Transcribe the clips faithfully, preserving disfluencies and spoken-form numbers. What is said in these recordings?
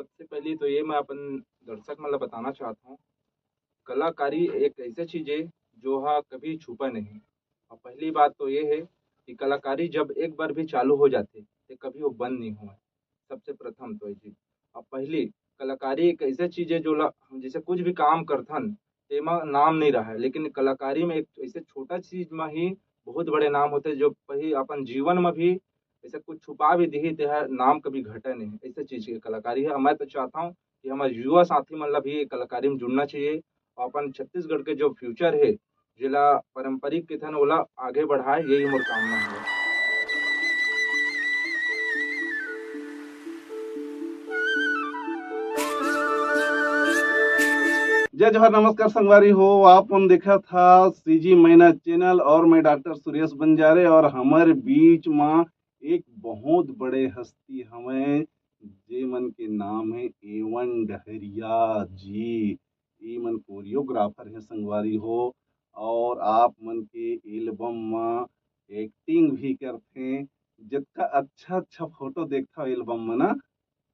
सबसे पहली तो ये मैं अपन दर्शक मन ला बताना चाहत हूँ, कलाकारी एक ऐसे चीज है जो हा कभी छुपा नहीं। और पहली बात तो ये है कि कलाकारी जब एक बार भी चालू हो जाथे, तो कभी वो बंद नहीं हुआ। सबसे प्रथम तो ये चीज। और पहली कलाकारी एक ऐसे चीज है जो ला, हम जैसे कुछ भी काम करथन, तेमा नाम नहीं रहा है, लेकिन कलाकारी में एक ऐसे छोटा चीज में ही बहुत बड़े नाम होते, जो पही अपन जीवन में भी ऐसे कुछ छुपा भी दिही, तेहा नाम कभी घटे नहीं। ऐसे चीज के कलाकारी है। मैं तो चाहता हूँ कि हमारे युवा साथी मन ला भी ये कलाकारी में जुड़ना चाहिए और अपन छत्तीसगढ़ के जो फ्यूचर है, जेला पारंपरिक किथन ओला आगे बढ़ाए, यही मोर कामना है। जय जोहार, नमस्कार संगवारी हो, आप मन देखत हा सीजी मैना चैनल और मैं डॉक्टर सुरेश बंजारे और हमर बीच मा एक बहुत बड़े हस्ती हवय, जे मन के नाम है एवन डहरिया जी। ई मन कोरियोग्राफर है संगवारी हो, और आप मन के एल्बम मा एक्टिंग भी करथे। जितना अच्छा अच्छा फोटो देखता एल्बम में ना,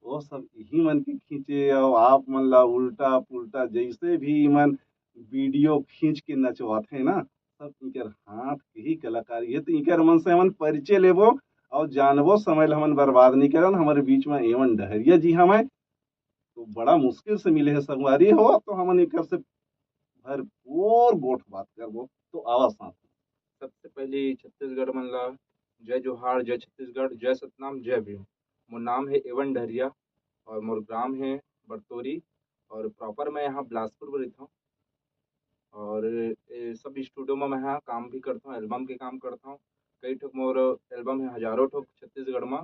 वो सब इही मन के खींचे, और आप मन ला उल्टा पुल्टा जैसे भी इमन वीडियो खींच के नचवाथे ना, सब इनकर हाथ के ही कलाकारी है। तो इनकर मन से हमन परिचय लेबो और जानबो, समय ला हमन बर्बाद नहीं करन। हमारे बीच में एवन डहरिया जी हमें तो बड़ा मुश्किल से मिले है संगवारी हो, तो हमन एकर से भरपूर गोठ बात करबो। तो आवा साथ में। सबसे पहले छत्तीसगढ़ मन ला जय जोहार, जय छत्तीसगढ़, जय सतनाम, जय भीम। मोर नाम है एवन डहरिया और मोर ग्राम है बरतोरी और प्रॉपर मैं यहाँ बिलासपुर में रहता हूँ। और ये सब स्टूडियो में मैं यहाँ काम भी करता हूँ, एल्बम के काम करता हूँ। कई ठोक मोर एल्बम है, हजारों ठोक छत्तीसगढ़ में,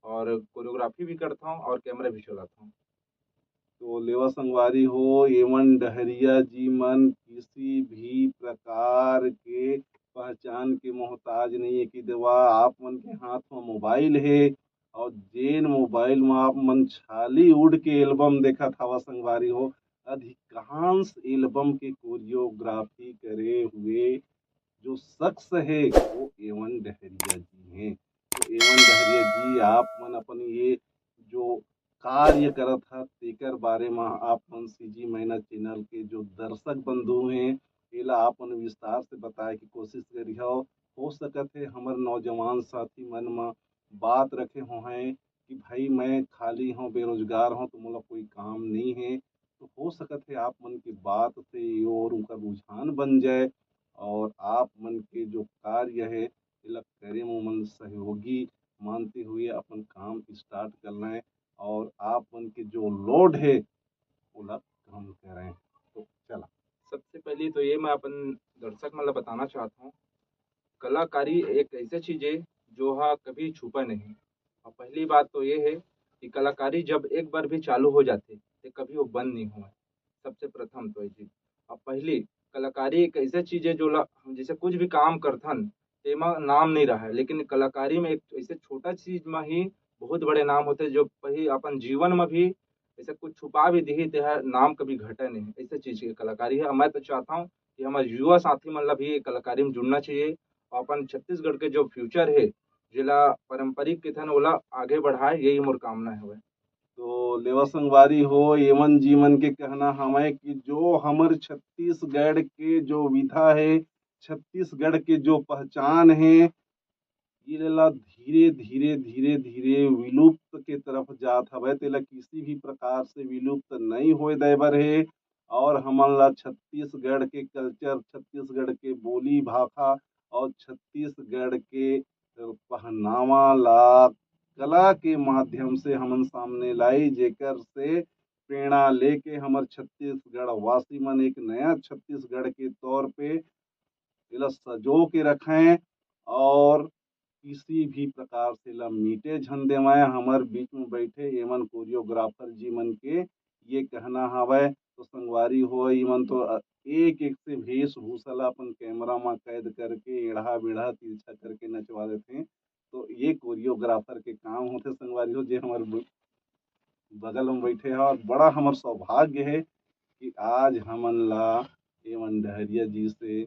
और कोरियोग्राफी भी करता हूँ और कैमरा भी चलाता हूँ। तो लेवा संगवारी हो, एवन डहरिया जी मन किसी भी प्रकार के पहचान के मोहताज नहीं है कि देवा आप मन के हाथ में मोबाइल है और जेन मोबाइल में आप मन छालीवुड के एल्बम देखत हवा संगवारी हो, अधिकांश एल्बम के कोरियोग्राफी करे हुए जो शख्स है वो एवन डहरिया जी हैं। तो एवन डहरिया जी, आप मन अपन ये जो कार्य करत हा तेकर बारे में आप मन सीजी मैना चैनल के जो दर्शक बंधु हैं, एला आप मन विस्तार से बताए के कोशिश करिहव। हो सकत है हमर नौजवान साथी मन में बात रखे हो हैं कि भाई मैं खाली हूँ, बेरोजगार हूँ, तो मोला कोई काम नहीं है। तो हो सकत है आप मन के बात से ये और उनका रुझान बन जाए और आप मन के जो कार्य है एला करे में मन सहयोगी मानते हुए अपन काम स्टार्ट कर लें और आप मन के जो लोड है ओला कम करें। तो चला, सबसे पहले तो ये मैं अपन दर्शक मन ला बताना चाहता हूँ, कलाकारी एक ऐसे चीज है जो हा कभी छुपा नहीं। और पहली बात तो ये है कि कलाकारी जब एक बार भी चालू हो जाथे, तो कभी वो बंद नहीं हुआ। सबसे प्रथम तो ये चीज। और पहली कलाकारी एक ऐसे चीज है जो ला, हम जैसे कुछ भी काम करथन, तेमा नाम नहीं रहा है, लेकिन कलाकारी में एक ऐसे छोटा चीज में ही बहुत बड़े नाम होते, जो पही अपन जीवन में भी ऐसे कुछ छुपा भी दिही, तेहा नाम कभी घटे नहीं। ऐसे चीज की कलाकारी है। मैं तो चाहता हूँ कि हमारे युवा साथी मन ला भी ये कलाकारी में जुड़ना चाहिए और अपन छत्तीसगढ़ के जो फ्यूचर है, जेला पारंपरिक किथन ओला आगे बढ़ाए, यही मोर कामना है। तो लेवा संगवारी हो, एवन जी मन के कहना हवय कि जो हमर छत्तीसगढ़ के जो विधा है, छत्तीसगढ़ के जो पहचान है, ये ला धीरे धीरे धीरे धीरे विलुप्त के तरफ जात हवय, तेला किसी भी प्रकार से विलुप्त नहीं होए दे बर हे। और हमन ला छत्तीसगढ़ के कल्चर, छत्तीसगढ़ के बोली भाखा और छत्तीसगढ़ के पहनावा ला कला के माध्यम से हमन सामने लाई, जेकर से प्रेरणा लेके हमर छत्तीसगढ़ वासी मन एक नया छत्तीसगढ़ के तौर पे एला सजो के रखें और किसी भी प्रकार से एला मिटे झन देवय। हमर बीच में बैठे एमन कोरियोग्राफर जी मन के ये कहना हवय। तो संगवारी हो, इमन तो एक एक से वेशभूषा ला अपन कैमरा मा कैद करके एड़हा बेड़हा तिरछा करके नचवा देथे। तो ये कोरियोग्राफर के काम होथे संगवारी हो, जे हमर ब-, बगल में बैठे हे। और बड़ा हमर सौभाग्य है कि आज हमन ला एमन डहरिया जी से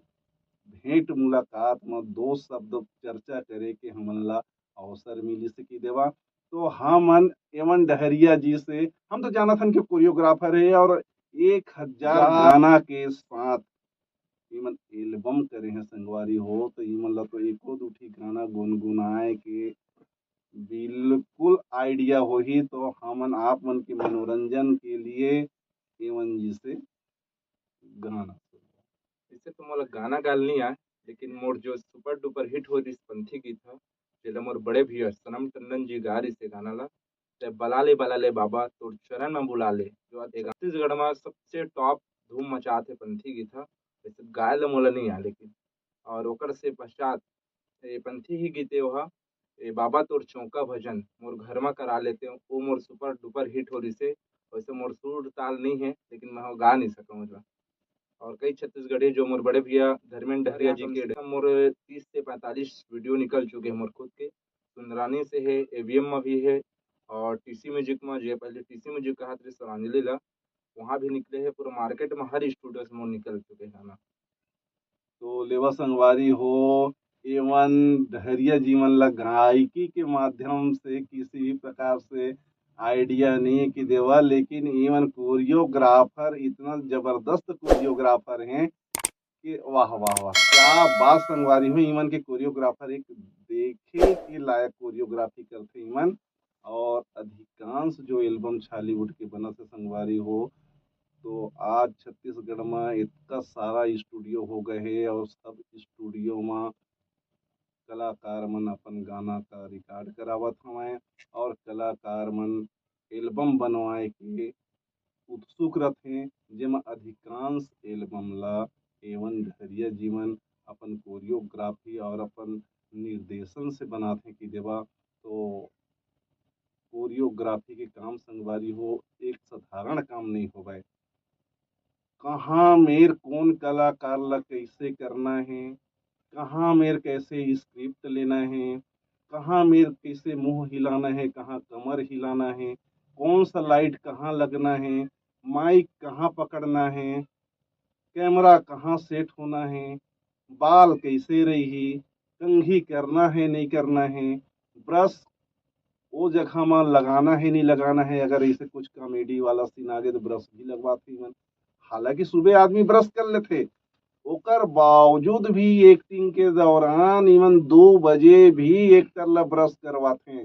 भेंट मुलाकात में दो शब्द चर्चा करे के हमन ला अवसर मिलिस कि देवा। तो हमन एवन डहरिया जी से, हम तो जानत हन कि कोरियोग्राफर हे और एक हजार गाना के साथ इमन एल्बम करे हैं संगवारी हो, तो इमन ला तो एको दू ठी गाना गुनगुनाए के बिल्कुल आइडिया होही। तो हमन आप मन के मनोरंजन के लिए एवन जी से गाना। इसे तो मोला गाना गाल नहीं आए, लेकिन मोर जो सुपर डुपर हिट हो रही पंथी गीत था, जेला मोर बड़े भैया सनम टंडन जी गा रही से गाना ला, ते बला ले बला ले बाबा तोर चरण में बुला ले, जो आज छत्तीसगढ़ में सबसे टॉप धूम मचात हे पंथी गीत था। वैसे गाय ला मोला नहीं आ, लेकिन और ओकर से पश्चात ये पंथी ही गीते ओहा, ए बाबा तोर चौका भजन मोर घर में करा लेते, वो मोर सुपर डुपर हिट हो रही से। वैसे मोर सुर ताल नहीं है, लेकिन मैं वो गा नहीं सकूँ ओला। और कई छत्तीसगढ़ी जो मोर बड़े भैया धर्मेंद्र डहरिया जी के मोर तीस से पैंतालीस वीडियो निकल चुके हैं मोर खुद के। सुंदरानी से है, एवीएम में भी है, और टीसी म्यूजिक में, जो पहले टीसी म्यूजिक कहा था सरांजली ला, वहाँ भी निकले है। पूरा मार्केट में हर स्टूडियो से मोर निकल चुके हैं गाना। तो लेवा संगवारी हो, एवन डहरिया जी मन ला गायकी के माध्यम से किसी भी प्रकार से आइडिया नहीं कि देवा, लेकिन एवन कोरियोग्राफर इतना जबरदस्त कोरियोग्राफर हैं कि वाह वाह वाह, क्या बात संगवारी हो। इमन के कोरियोग्राफर एक देखे के लायक कोरियोग्राफी करथे इमन। और अधिकांश जो एल्बम छॉलीवुड के बनत हे संगवारी हो, तो आज छत्तीसगढ़ में इतना सारा स्टूडियो हो गए हे और सब स्टूडियो में कलाकार मन अपन गाना का रिकॉर्ड करावत हवंय और कलाकार मन एल्बम बनवाए के उत्सुक रथे, जेमा अधिकांश एल्बम ला एवन डहरिया जी मन अपन कोरियोग्राफी और अपन निर्देशन से बनाथे कि देवा। तो कोरियोग्राफी के काम संगवारी हो, एक साधारण काम नहीं होवय। कहाँ मेर कौन कलाकार ला कैसे करना है, कहाँ मेर कैसे स्क्रिप्ट लेना है, कहाँ मेर कैसे मुंह हिलाना है, कहाँ कमर हिलाना है, कौन सा लाइट कहाँ लगना है, माइक कहाँ पकड़ना है, कैमरा कहाँ सेट होना है, बाल कैसे रही, कंघी करना है नहीं करना है, ब्रश वो जगह मा लगाना है नहीं लगाना है। अगर ऐसे कुछ कॉमेडी वाला सीन आगे तो ब्रश भी लगवाथे मन। हालांकि सुबह आदमी ब्रश कर लेथे, ओकर बावजूद भी एक्टिंग के दौरान इमन दो बजे भी एक्टर ला ब्रश करवाथे।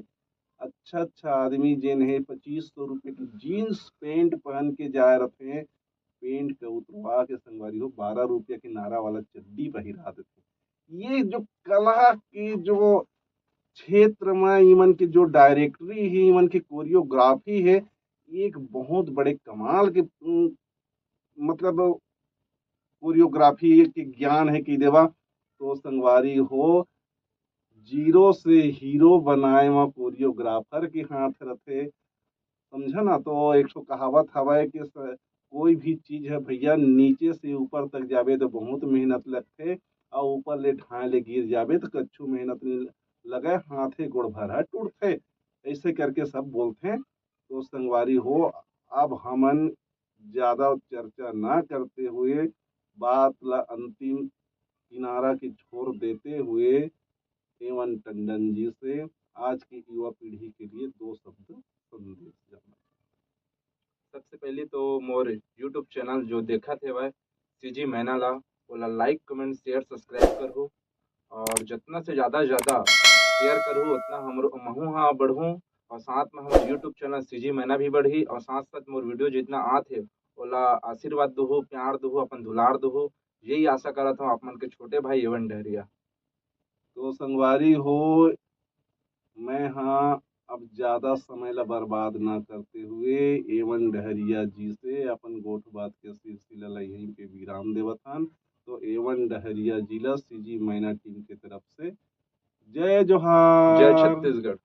अच्छा अच्छा आदमी जेन हे पच्चीस सौ रुपए की जींस पैंट पहन के जाए रथे, पैंट के उतरवा के संगवारी हो बारह रुपया के नारा वाला चड्डी पहिरा देथे। ये जो कला के जो क्षेत्र में इमन के जो डायरेक्टरी है, इमन के कोरियोग्राफी है, ये एक बहुत बड़े कमाल के, उम, मतलब कोरियोग्राफी के ज्ञान है कि देवा। तो संगवारी हो, जीरो से हीरो बनाए में कोरियोग्राफर के हाथ रथे, समझा ना। तो एक ठो कहावत हवय कि स-, कोई भी चीज है भैया, नीचे से ऊपर तक जाबे तो बहुत मेहनत लगथे, और ऊपर ले ढाए ले गिर जाबे तो कच्छु मेहनत नहीं लगे, हाथे गोड़ भर है टूटथे। ऐसे करके सब बोलथे। तो संगवारी हो, अब हमन ज्यादा चर्चा ना करते हुए बात ला अंतिम किनारा की छोड़ देते हुए एवन टंडन जी से आज की युवा पीढ़ी के लिए दो शब्द संदेश जानना। सबसे पहले तो मोर यूट्यूब चैनल जो देखत हेवय सीजी मैना ला, ओला लाइक, कमेंट, शेयर, सब्सक्राइब करहू और जितना से ज्यादा ज्यादा शेयर करहू, उतना हमरो महू हा बढ़हू और साथ में हमर यूट्यूब चैनल सीजी मैना भी बढ़ही और साथ साथ मोर वीडियो जितना आत हे ओला आशीर्वाद दुहू, प्यार दुहू, अपन दुलार दुहू। यही आशा करत हूँ आप मन के छोटे भाई एवन डहरिया। तो संगवारी हो, मैं हाँ अब ज्यादा समय ला बर्बाद ना करते हुए एवन डहरिया जी से अपन गोठ बात के सिलसिला ला यहीं पे विराम देवत हन। तो एवन डहरिया जी ला सीजी मैना टीम के तरफ से जय जोहार। जय छत्तीसगढ़।